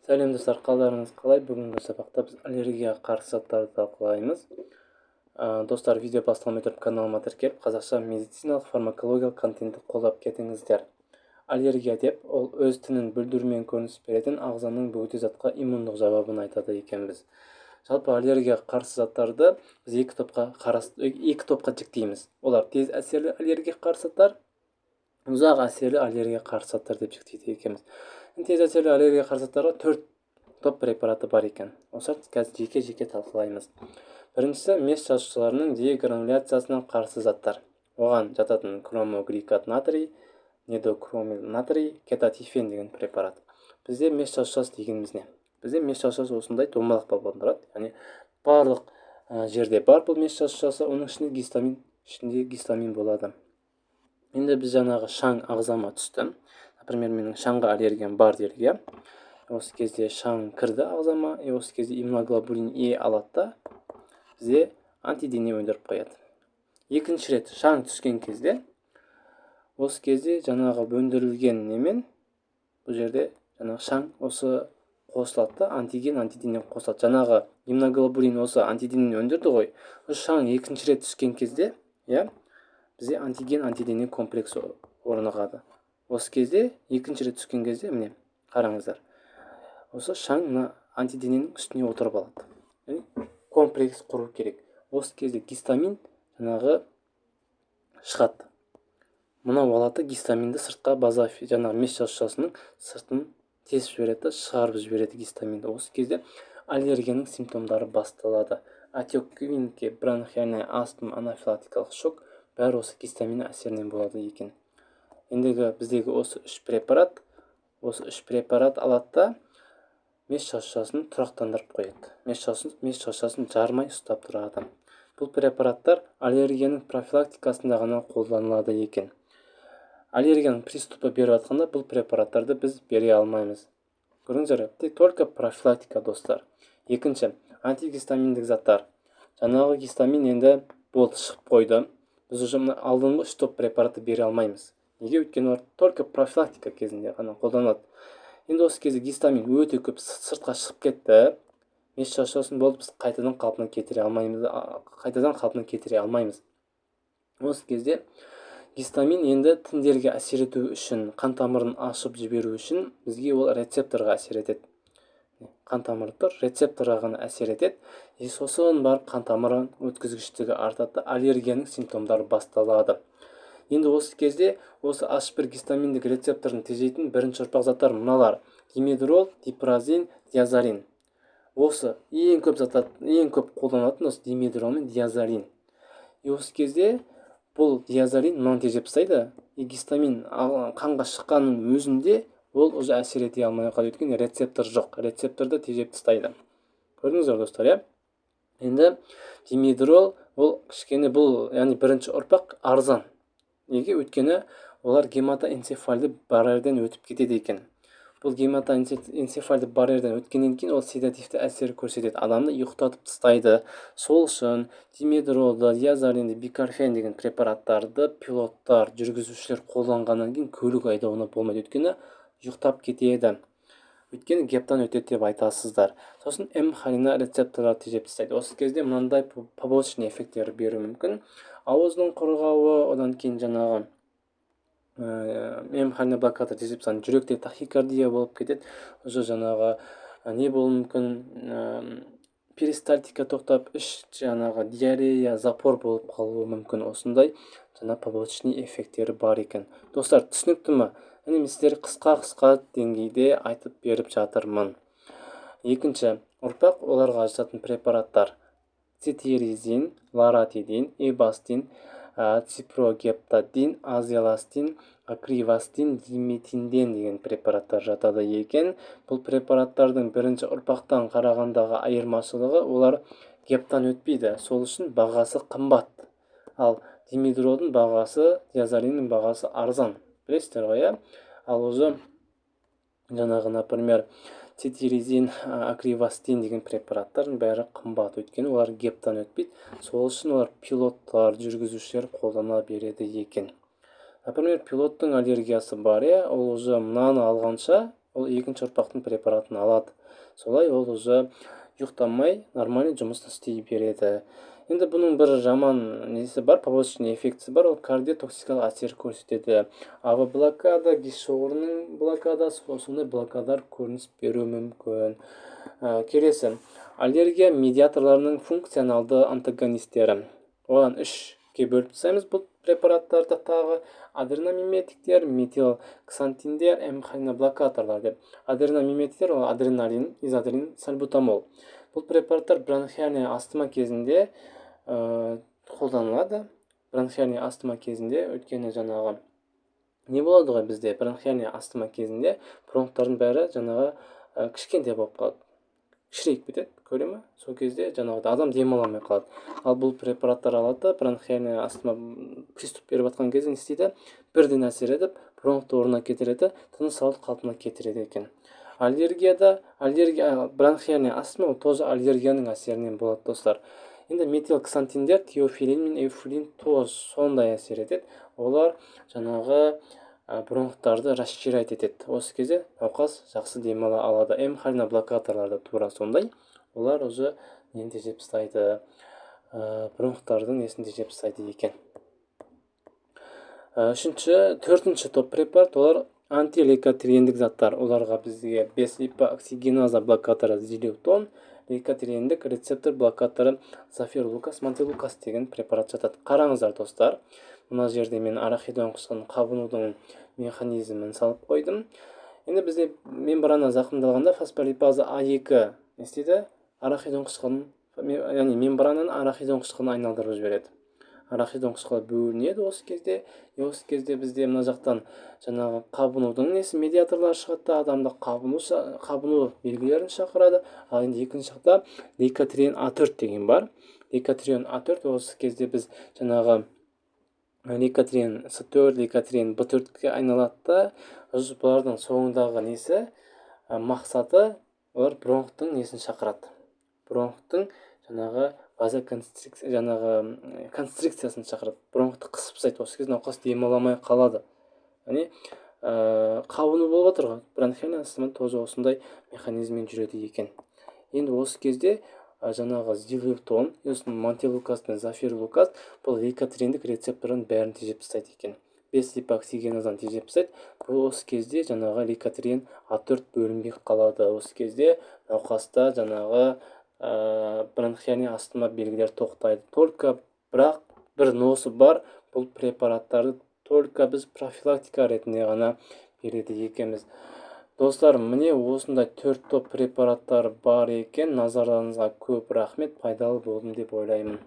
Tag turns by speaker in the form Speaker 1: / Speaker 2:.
Speaker 1: Сәлем, достар! Қалдарыңыз қалай? Бүгінгі сабақта біз аллергияға қарсы заттарды талқылаймыз. Достар, видео басталмай тұрып каналыма тіркеліп, қазақша медициналық, фармакологиялық контентті қолдап кетіңіздер. Аллергия деп ол өз тінін бүлдірумен көрініс беретін ағзаның бөгде затқа иммундық жауабын айтады екенбіз. Жалпы аллергияға қарсы заттарды біз екі топқа жіктейміз. Олар тез әсерлі аллергияға қарсы заттар, ұзақ әсерлі аллергияға қарсы заттар деп жіктейді екенбіз. Тез әсерлі аллергияға қарсы заттарға төрт топ препараты бар екен. Осыларды қазір жеке жеке талқылаймыз. Біріншісі — мес жасушаларының дегрануляциясына қарсы заттар. Оған жататын кромогликат натрий, недокромил натрий, кетотифен деген препарат. Бізде мес жасушасы дегеніміз не? Бізде мес жасушасы осындай домалақ болып тұрады, яғни барлық жерде бар бұл мес жасушасы. Оның ішінде гистамин болады. Енді біз жаңағы шаң ағзама түсті, например, менің шаңға аллергиям бар делік, иә. Осы кезде шаң кірді ағзама, и осы кезде иммуноглобулин Е алады да, бізде антидене өндіріп қояды. Екінші рет шаң түскен кезде, осы кезде жаңағы өндірілген немен бұл жерде жаңағы шаң осы қосылады да, антиген, антидене қосылады. Жаңағы иммуноглобулин осы антиденені өндірді ғой. Осы шаң екінші рет түскен кезде, иә, бізде антиген, антидене комплексі орнығады. Осы кезде, екінші рет түскен кезде, міне, қараңыздар, осы шаң мына антидененің үстіне отырып алады, яғни комплекс құру керек. Осы кезде гистамин жаңағы шығады. Мынау алады гистаминді сыртқа, база жаңағы мес жасушасының сыртын тесіп жібереді да, шығарып жібереді гистаминді. Осы кезде аллергияның симптомдары басталады: отек Квинке, бронхиальная астма, анафилактикалық шок, бәрі осы гистамин әсерінен болады екен. Ендігі біздегі осы үш препарат алады да, мес жасушасын тұрақтандырып қояды, мес жасушасын жармай ұстап тұрады. Бұл препараттар аллергияның профилактикасында ғана қолданылады екен. Аллергияның приступы беріп жатқанда бұл препараттарды біз бере алмаймыз. Көрдіңіздер, тек только профилактика, достар. Екінші антигистаминдік заттар. Жаңағы гистамин енді болды, шығып қойды. Біз уже мына алдыңғы үш топ препаратты бере алмаймыз. Неге? Өйткені олар только профилактика кезінде ғана қолданылады. Енді осы кезде гистамин өте көп сыртқа шығып кетті, мес жасушасын болды, біз қайтадан қалпына келтіре алмаймыз, қайтадан қалпына келтіре алмаймыз. Осы кезде гистамин енді тіндерге әсер ету үшін, қан тамырын ашып жіберу үшін бізге ол рецепторға әсер етеді. Қан тамыры тұр, рецепторға ғана әсер етеді. И сосын барып қан тамыры өткізгіштігі артады да, аллергияның симптомдары басталады. Енді осы кезде осы H1 гистаминдік рецепторын тежейтін бірінші ұрпақ заттар мыналар: димедрол, дипразин, диазарин. Осы ең көп заттар, ең көп қолданылатын осы димедрол мен диазарин. И осы кезде бұл диазарин мынаны тежеп тастайды, и гистамин қанға шыққанның өзінде ол уже әсер ете алмай қалады, өйткені рецептор жоқ, рецепторды тежеп тастайды. Көрдіңіздер, достар, иә? Енді димедрол ол кішкене бұл, яғни бірінші ұрпақ арзан. Неге? Өйткені олар гематоэнцефальды барьерден өтіп кетеді екен. Бұл гематоэнцефальды барьерден өткеннен кейін ол седативті әсер көрсетеді, адамды ұйықтатып тастайды. Сол үшін димедролды, диазаринді, бикарфен деген препараттарды пилоттар, жүргізушілер қолданғаннан кейін көлік айдауына болмайды, өйткені ұйықтап кетеді, өйткені гептан өтеді деп айтасыздар. Сосын М холина рецепторлар тежеп тастайды. Осы кезде мынандай побочный эффекттер беруі мүмкін: ауыздың құрғауы, одан кейін жаңағы М блокадор тежеп тастаған, жүректе тахикардия болып кетеді уже, жаңағы не болуы мүмкін, перистальтика тоқтап, іш жаңағы диарея, запор болып қалуы мүмкін. Осындай жаңа побочный эффекттері бар екен. Достар, түсінікті ма? Яғни мен сіздерге қысқа қысқа деңгейде айтып беріп жатырмын. Екінші ұрпақ, оларға жататын препараттар: цетиризин, лоратадин, эбастин, ципрогептадин, азеластин, акривастин, диметинден деген препараттар жатады екен. Бұл препараттардың бірінші ұрпақтан қарағандағы айырмашылығы: олар гептан өтпейді, сол үшін бағасы қымбат. Ал димедролдың бағасы, диазариннің бағасы арзан, білесіздер ғой, иә? Ал уже жаңағы, например, цетиризин, акривастин деген препараттардың бәрі қымбат, өйткені олар гептан өтпейді. Сол үшін олар пилоттар, жүргізушілер қолдана береді екен. Например, пилоттың аллергиясы бар, иә, ол уже мынаны алғанша Ол екінші ұрпақтың препаратын алады. Солай ол уже ұйықтамай, нормальный жұмысын істей береді. Енді бұның бір жаман несі бар, побочный эффектісі бар, ол кардиотоксикалық әсер көрсетеді. АВ блокада, ГИС шоғырының блокадасы, осындай блокадалар көрініс беруі мүмкін. Келесі аллергия медиаторларының функционалды антагонистері. Одан үшке бөліп тастаймыз бұл препараттарды тағы: адреномиметиктер, метилксантиндер, М-блокаторлар деп. Адреномиметиктер ол адреналин, изоадрин, сальбутамол. Бұл препараттар бронхиальный астма кезінде қолданылады. Бронхиальный астма кезінде, өйткені жаңағы не болады ғой, бізде бронхиальный астма кезінде бронхтардың бәрі жаңағы кішкентай болып қалады, кішірейіп кетеді көлемі. Сол кезде жаңағыдай адам демала алмай қалады. Ал бұл препараттар алады да, бронхиальный астма приступ беріп жатқан кезде не істейді? Бірден әсер етіп, бронхты орнына кетіреді, тыныс алуды қалпына кетіреді екен. Аллергияда, аллергия, бронхиальный астма ол тоже аллергияның әсерінен болады, достар. Енді метилксантиндер, теофиллин мен эуфиллин тоже сондай әсер етеді. Олар жаңағы бронхтарды расширять етеді. Осы кезде науқас жақсы демала алады. М блокаторлар да тура сондай. Олар уже нені тежеп тастайды, бронхтардың несін тежеп тастайды екен. Үшінші, төртінші топ препарат олар антилейкотриендік заттар. Оларға бізге 5 липооксигеназа блокаторы зилеутон, лейкотриендік рецептор блокаторы зафирлукаст, монтелукаст деген препарат жатады. Қараңыздар, достар, мына жерде мен арахидон қышқылын қабынудың механизмін салып қойдым. Енді бізде мембрана зақымдалғанда фосфолипаза А2 не істейді? Арахидон қышқылын, яғни мембрананы арахидон қышқылына айналдырып жібереді. Арахидон қышқылы бөлінеді осы кезде. И осы кезде бізде мына жақтан жаңағы қабынудың несі, медиаторлары шығады да, адамда қабыну белгілерін шақырады. Ал енді екінші жақта лейкотриен А4 деген бар. Лейкотриен А4 осы кезде біз жаңағы лейкотриен С4, лейкотриен Б4-ке айналады да, бұлардың соңындағы несі, мақсаты олар бронхтың несін шақырады, бронхтың жаңағы вазоконстрикция, жаңағы констрикциясын шақырады, бронхты қысып тастайды. Осы кезде науқас демала алмай қалады, яғни қабыну болып жатыр ғой. Бронхиальный астма тоже осындай механизммен жүреді екен. Енді осы кезде жаңағы зилеутон, сосын монтелукаст пен зафирлукаст бұл лейкотриендік рецепторын бәрін тежеп тастайды екен, 5 липооксигеназаны тежеп тастайды. Бұл осы кезде жаңағы лейкотриен А4 бөлінбей қалады. Осы кезде науқаста жаңағы бронхиальный астма белгілері тоқтайды. Только бірақ бір но сы бар: бұл препараттарды только біз профилактика ретінде ғана береді екенбіз. Достар, міне, осындай төрт топ препараттар бар екен. Назарларыңызға көп рахмет, пайдалы болдым деп ойлаймын.